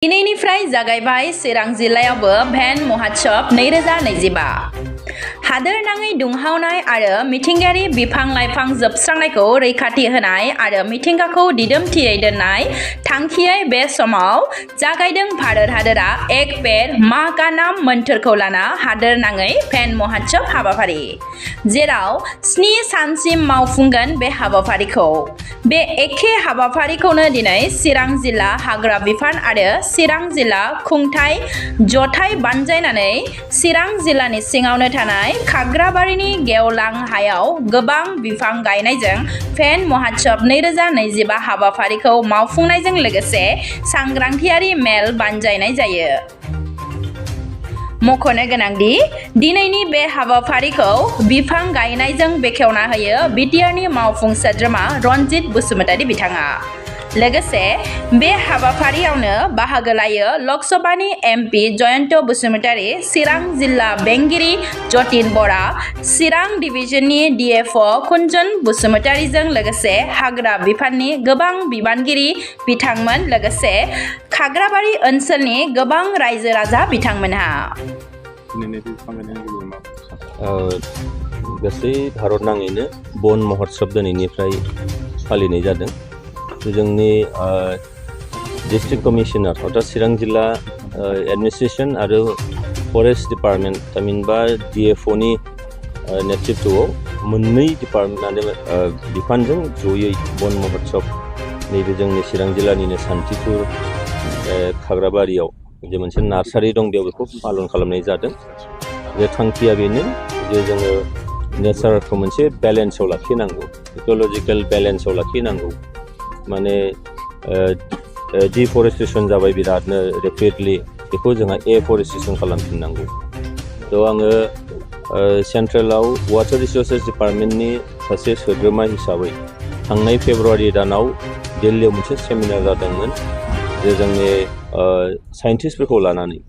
दिनैनिफ्राय जागायबाय चिरां जिल्लायावबो भेन महात्सव 2025 हादोरनाङै दुंहावनाय आरो मिथिंगायारि बिफां-लाइफां जोबस्रांनायखौ रैखाथि होनाय आरो मिथिंगाखौ दिदोमथियै दोननाय थांखियै बे समाव जागायदों भारत हादोरा एक पेड़ माह का नाम मोन्थोरखौ लाना हादोरनाङै भेन महात्सव हाबाफारि जेराव 7 सानसिम मावफुंगोन बे हाबाफारिखौ बे एखे हाबाफारिखौनो दिनै चिरां जिल्ला हाग्रा बिफान आरो चिरां जिल्ला खुंथाय जथाय बानजायनानै चिरां जिल्लानि सिङावनो थानाय खाग्राबारिनि गेवलां हायाव गोबां बिफां गायनायजों भेन महात्सव 2025 हाबाफारिखौ मावफुंनायजों लोगोसे सांग्रांथियारि मेल बानजायनाय जायो। मख'नो गोनांदि दिनैनि बे हाबाफारिखौ बिफां गायनायजों बेखेवना होयो बिटिआरनि मावफुं सोद्रोमा रनजित बसुमतारी बिथाङा। लोगोसे बे हाबाफारियावनो बाहागो लायो लकसभानि एमपि जयन्त बसुमतारी, चिरां जिल्ला बेंगिरि जतिन बरा, चिरां डिभिजननि डिएफअ कुन्जन बसुमतारीजों लोगोसे हाग्रा बिफाननि गोबां बिबानगिरि बिथांमोन लोगोसे खाग्राबारि ओनसोलनि गोबां रायजो राजा बिथांमोनहा। गासै भारत नाङैनो बन महोत्सव दिनैनिफ्राय फालिनाय जादों। जोंनि डिस्ट्रिक्ट कमिशनार अर्थात चिरां जिल्ला एडमिनिस्ट्रेशन आरो फरेस्ट डिपार्टमेन्ट थामहिनबा डिएफअनि नेतृत्वआव मोननै डिपार्टमेन्ट बिफानजों जयै बन महोत्सव नैबे जोंनि चिरां जिल्लानिनो सान्थिपुर खाग्राबारियाव जे मोनसे नार्सारि दं बेयाव बेखौ पालन खालामनाय जादों। बे थांखिया बेनो जे जोङो नेचारखौ मोनसे बेलेन्सआव लाखिनांगौ, इक'लजिकेल बेलेन्सआव लाखिनांगौ। माने डिफरेस्टेसन जाबाय बिरादनो रेपिडलि, बेखौ जोंहा एफरेस्टेसन खालामफिननांगौ। थ' आङो सेन्ट्रेलाव वाटार रिसोर्सेस डिपार्टमेन्टनि सासे सोद्रोमा हिसाबै थांनाय फेब्रुवारि दानाव दिल्लीयाव मोनसे सेमिनार जादोंमोन जे जोंनि साइन्टिस्टफोरखौ लानानै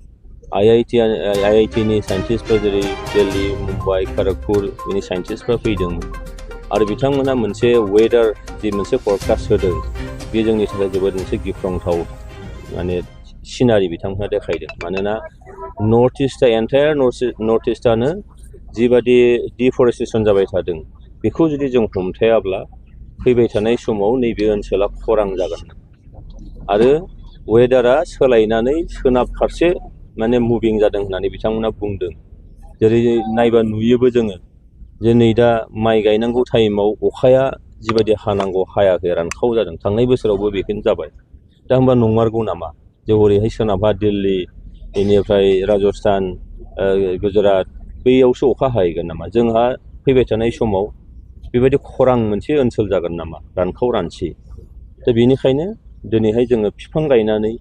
आइआइटिनि साइन्टिस्टफोर जेरै दिल्ली, मुम्बाइ, खड़गपुर बिनि साइन्टिस्टफोर फैदोंमोन आरो बिथांमोना मोनसे वेदार जि मोनसे फरकास्ट होदों बे जोंनि थाखाय जोबोद मोनसे गिख्रंथाव माने सिनारि बिथांमोना देखायदों। मानोना नर्थ इस्टआ एन्टायार नर्थ इस्टआनो जिबादि डिफरेस्टेसन जाबाय थादों बेखौ जुदि जों हमथायाब्ला फैबाय थानाय समाव नैबे ओनसोला खरां जागोन आरो वेदारा सोलायनानै सोनाब फारसे माने मुभिं जादों होननानै बिथांमोना बुंदों। जेरै नायबा नुयोबो जोङो जे नै दा माइ गायनांगौ टाइमाव अखाया जिबायदि हानांगौ हायाखै, रानखाव जादों। थांनाय बोसोरावबो बेखौनो जाबाय। दा होनबा नंमारगौ नामा जे ओरैहाय सोनाबहा दिल्ली बेनिफ्राय राजस्थान गुजरात बैयावसो अखा हाहैगोन नामा? जोंहा फैबाय थानाय समाव बेबायदि खरां मोनसे ओनसोल जागोन नामा, रानखाव रानसि? दा बेनिखायनो दिनैहाय जोङो बिफां गायनानै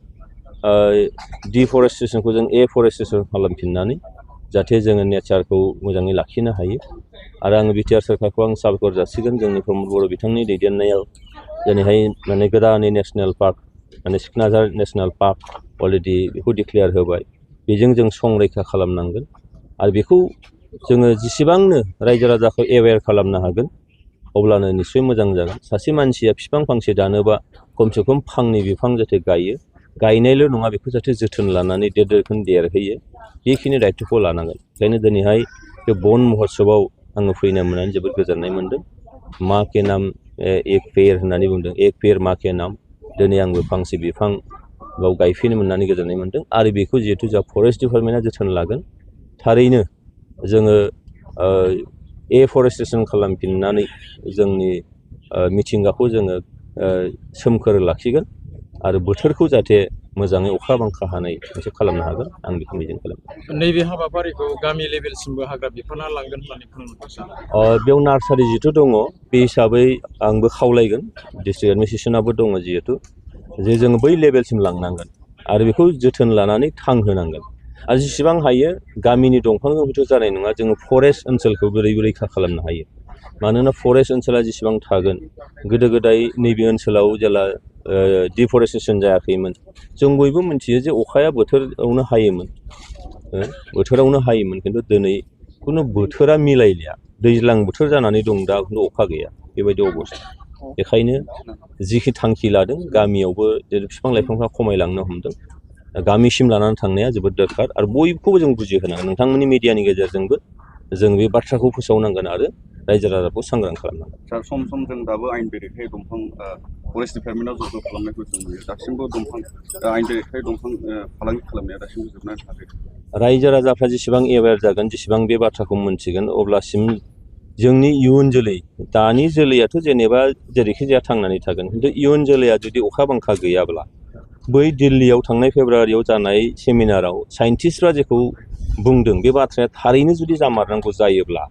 डिफरेस्टेसनखौ जों एफरेस्टेसन खालामफिननानै जाहाथे जोङो नेचारखौ मोजाङै लाखिनो हायो। आरो आङो बिटिआर सोरखारखौ आं साबायखर जासिगोन जोंनि प्रमद बर' बिथांनि दैदेननायाव दिनैहाय माने गोदानै नेसनेल पार्क माने सिखनाझार नेसनेल पार्क अलरेडि बेखौ डिक्लेयार होबाय। बेजों जों संरैखा खालामनांगोन आरो बेखौ जोङो जेसेबांनो रायजो राजाखौ एवेयार खालामनो हागोन अब्लानो निस्सय मोजां जागोन। सासे मानसिया बिफां फांसे दानोबा खमसे खम फांनै बिफां जाहाथे गायो, गायनायल' नङा बेखौ जाहाथे जोथोन लानानै देरहोयो, बेखिनि दायित्वखौ लानांगोन। ओंखायनो दिनैहाय बे बन महोत्सवआव आङो फैनो मोननानै जोबोद गोजोननाय मोन्दों। मा के नाम एक पेड़ होननानै बुंदों, एक पेड़ मा के नाम। दिनै आंबो फांसे बिफां बाव गायफैनो मोननानै गोजोननाय मोन्दों आरो बेखौ जिहेथु जोंहा फरेस्ट डिपार्टमेन्टआ जोथोन लागोन थारैनो जोङो एफरेस्टेसन खालामफिननानै जोंनि मिथिंगाखौ जोङो सोमखोर लाखिगोन आरो बोथोरखौ जाहाथे मोजाङै अखा बांखा हानाय मोनसे खालामनो हागोन आं बेखौ मिजिं खालामो। नैबे हाबाफारिखौ गामि लेभेलसिमबो हाग्रा बिफाना लांगोन होननानै खोनानो बेयाव नार्सारि जिथु दङ बे हिसाबै आंबो खावलायगोन, डिस्ट्रिक्ट एडमिनिस्ट्रेसनाबो दङ जिहेतु जे जोङो बै लेभेलसिम लांनांगोन आरो बेखौ जोथोन लानानै थांहोनांगोन। आरो जेसेबां हायो गामिनि दंफांजों हयथ' जानाय नङा, जोङो फरेस्ट ओनसोलखौ बोरै रैखा खालामनो हायो। मानोना फरेस्ट ओनसोला जेसेबां थागोन, गोदो गोदाय नैबे ओनसोलाव जेला डिफरेस्टेसन जायाखैमोन जों बयबो मिथियो जे अखाया बोथोरावनो हायोमोन खिन्थु दिनै खुनु बोथोरा मिलायलिया। दैज्लां बोथोर जानानै दं दा खिन्थु अखा गैया, बेबायदि अबस्था। बेखायनो जिखि थांखि लादों गामियावबो बिफां लाइफांफ्रा खमायलांनो हमदों गामिसिम लानानै थांनाया जोबोद दरखार आरो बयखौबो जों बुजिहोनांगोन नोंथांमोननि मिडियानि गेजेरजोंबो जों बे बाथ्राखौ फोसावनांगोन आरो रायजो राजाखौ सांग्रां खालामनांगोन। सार सम सम जों दाबो आयेन बेरेखायै दंफां फरेस्ट डिपार्टमेन्टआव जब्द खालामनायखौ जों नुयो दासिमबो दंफां आयेन बेरेखायै दंफां फालांगि खालामनाया दासिमबो जोबनानै थाङाखै। रायजो राजाफ्रा जेसेबां एवेर जागोन जेसेबां बे बाथ्राखौ मोनथिगोन अब्लासिम जोंनि इयुन जोलै दानि जोलैयाथ' जेनेबा जेरैखि जाया थांनानै थागोन खिन्थु इयुन जोलैया जुदि अखा बांखा गैयाब्ला बै दिल्लीयाव थांनाय फेब्रुवारियाव जानाय सेमिनाराव साइन्टिस्टफ्रा जेखौ बुंदों बे बाथ्राया थारैनो जुदि जामारनांगौ जायोब्ला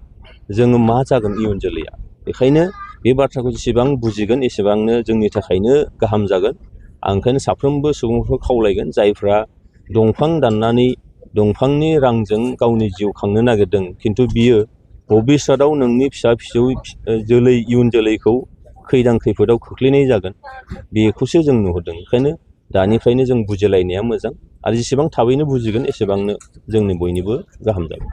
जोङो मा जागोन इयुन जोलैया। बेखायनो बे बाथ्राखौ जेसेबां बुजिगोन एसेबांनो जोंनि थाखायनो गाहाम जागोन। आं ओंखायनो साफ्रोमबो सुबुंफोरखौ खावलायगोन जायफ्रा दंफां दाननानै दंफांनि रांजों गावनि जिउ खांनो नागिरदों खिन्थु बियो भबिष्यतआव नोंनि फिसा फिसौ जोलै इयुन जोलैखौ खैदां खैफोदाव खोख्लैनाय जागोन बेखौसो जों नुहुरदों। ओंखायनो दानिफ्रायनो जों बुजिलायनाया मोजां आरो जेसेबां थाबैनो बुजिगोन एसेबांनो जोंनि बयनिबो गाहाम जागोन।